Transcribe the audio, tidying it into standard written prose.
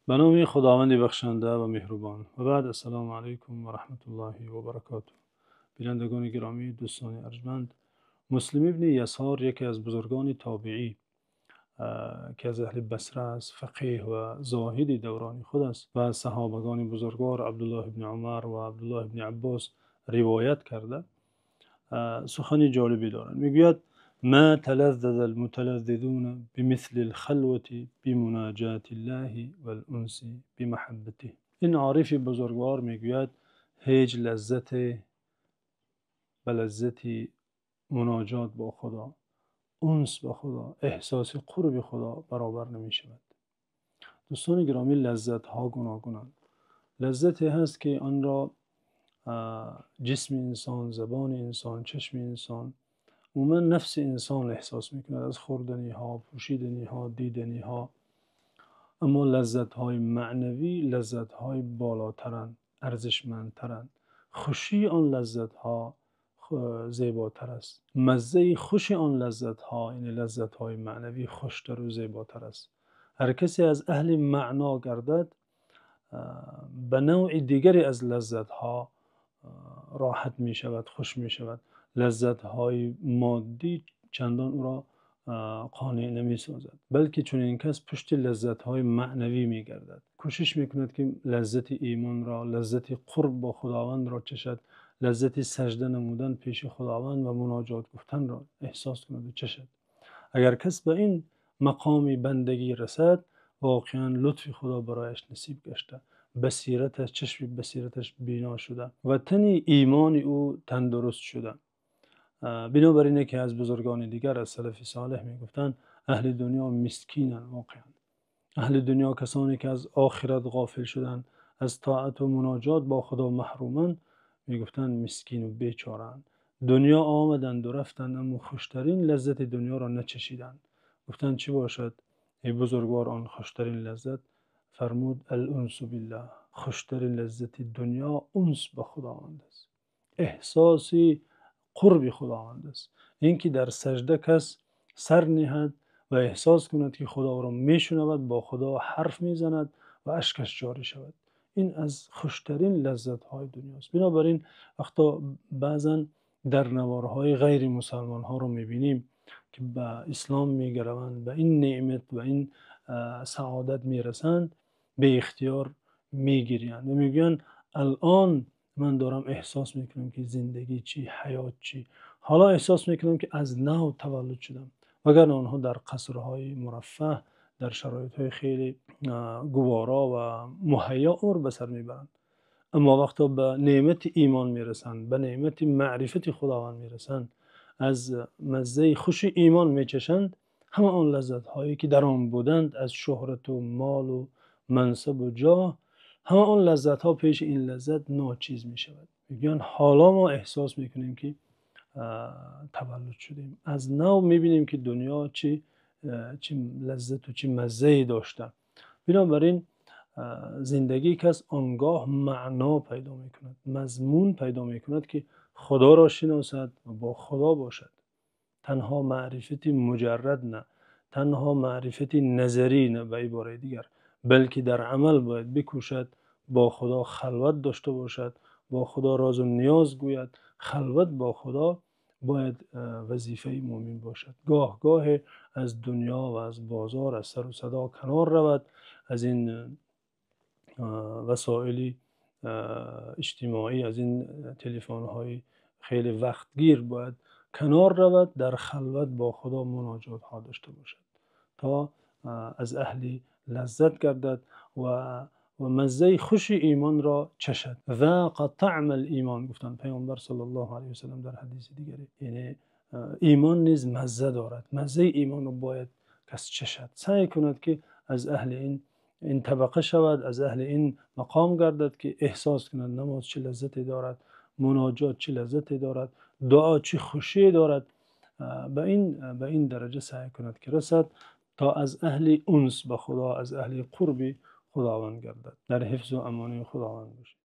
Ба номи Худованди бахшанда ва меҳрубон. Ва баъд, ассалому алайкум ва раҳматуллоҳи ва баракотуҳ. Бинандагони гиромӣ, дӯстони арҷманд, Муслим ибни Ясор яке аз бузургони тобеӣ, ки аз аҳли Басра аст, фақеҳ ва зоҳиди давронии худ аст ва аз саҳобагони бузургвор Абдуллоҳ ибни Умар ва Абдуллоҳ ибни Аббос ривоят кардааст, сухани ҷолибе дорад. Мегӯяд: «Ма талаззазал муталаззизуна бимислил халвати бимуноҷотиллоҳи вал-унси бимаҳаббатиҳ». Ин орифи бузургвор мегӯяд: ҳеҷ лаззате ба лаззати муноҷот бо Худо, унс ба Худо, эҳсоси қурби Худо баробар намешавад. Дӯстони гиромӣ, лаззатҳо гуногунанд. Лаззате ҳаст, ки онро ҷисми инсон, забони инсон, чашми инсон, умуман нафси инсон эҳсос мекунад аз хӯрданиҳо, пӯшиданиҳо, диданиҳо. Аммо лаззатҳои маънавӣ лаззатҳои болотаранд, арзишмандтаранд. Хушии он лаззатҳо зеботар аст. Маззаи хуши он лаззатҳо, яъне лаззатҳои маънавӣ, хуштар ва зеботар аст. Ҳар касе аз аҳли маъно гардад, ба навъи дигаре аз лаззатҳо роҳат мешавад, хуш мешавад. Лаззатҳои моддӣ чандон ӯро қонеъ намесозад, балки чунин кас пушти лаззатҳои маънавӣ мегардад. Кӯшиш мекунад, ки лаззати имонро, лаззати қурб бо Худовандро чашад, лаззати сажда намудан пеши Худованд ва муноҷот гуфтанро эҳсос кунад ва чашад. Агар кас ба ин мақоми бандагӣ расад, воқеан лутфи Худо барояш насиб гашта, басираташ, чашми басираташ бино шуда ва тани имони ӯ тандуруст шуда. Бинобар ин яке аз бузургони дигар аз салафи солеҳ мегуфтанд: аҳли дунё мискинанд воқеан. Аҳли дунё касоне ки аз охират ғофил шуданд, аз тоат ва муноҷот бо Худо маҳруманд, мегуфтанд мискин ва бечораанд. Дунё омаданд ва рафтанд, аммо хуштарин лаззати дунёро начашиданд. Гуфтанд: чӣ бошад, эй бузургвор, он хуштарин лаззат? Фармуд: ал-унсу биллаҳ. Хуштарин лаззати дунё унс ба Худованд аст. Эҳсоси қурби Худованд аст. Инки дар сажда кас сар ниҳад ва эҳсос кунад, ки Худо ӯро мешунавад, бо Худо ҳарф мезанад ва ашкаш ҷорӣ шавад. Ин аз хуштарин лаззатҳои дунёст. Бинобар ин вақте баъзан дар навораҳои ғайримусулмонҳоро мебинем, ки ба ислом мегараванд, ба ин неъмат, ба ин саодат мерасанд, беихтиёр мегирянд ва мегӯянд: ҳоло ман дорам эҳсос мекунам, ки зиндагӣ чӣ, ҳаёт чӣ. Ҳоло эҳсос мекунам, ки аз нав таваллуд шудам. Вагарна онҳо дар қасрҳои мураффаҳ, дар шароитҳои хеле гувора ва муҳайё умр ба сар мебаранд. Аммо вақте ба неъмати имон мерасанд, ба неъмати маърифати Худованд мерасанд, аз маззаи хуши имон мечашанд, ҳама он лаззатҳое ки дар он буданд аз шӯҳрат ва мол ва мансаб ва ҷоҳ, ҳама он лаззатҳо пеши ин лаззат ночиз мешавад. Мегӯянд: ҳоло мо эҳсос мекунем, ки таваллуд шудем. Аз нав мебинем, ки дунё чӣ лаззат ва чӣ маззае дошта. Бинобар ин зиндагии кас он гоҳ маъно пайдо мекунад, мазмун пайдо мекунад, ки Худоро шиносад ва бо Худо бошад. Танҳо маърифати муҷаррад не, танҳо маърифати назарӣ не, ба иборати дигар, балки дар амал бояд бикӯшад бо Худо халват дошта бошад, бо Худо розу ниёз гӯяд. Халват бо Худо бояд вазифаи мӯъмин бошад. Гоҳ гоҳе аз дунё ва аз бозор, аз сару садо канор равад, аз ин васоили иҷтимоӣ, аз ин телефонҳои хеле вақтгир бояд канор равад, дар халват бо Худо муноҷотҳо дошта бошад, то аз аҳли лаззат гардад ва маззаи хуши имонро чашад. Зоқа таъмал имон, гуфтанд Паёмбар саллаллоҳу алайҳи васаллам дар ҳадиси дигаре. Яъне имон низ мазза дорад. Маззаи имонро бояд кас чашад. Саъй кунад, ки аз аҳли ин табақа шавад, аз аҳли ин мақом гардад, ки эҳсос кунад намоз чӣ лаззате дорад, муноҷот чӣ лаззате дорад, дуо чӣ хушӣ дорад. Ба ин дараҷа саъй кунад, ки расад, то аз аҳли унс ба Худо, аз аҳли қурби Худованд гардад. Дар ҳифзу амони Худованд бошад.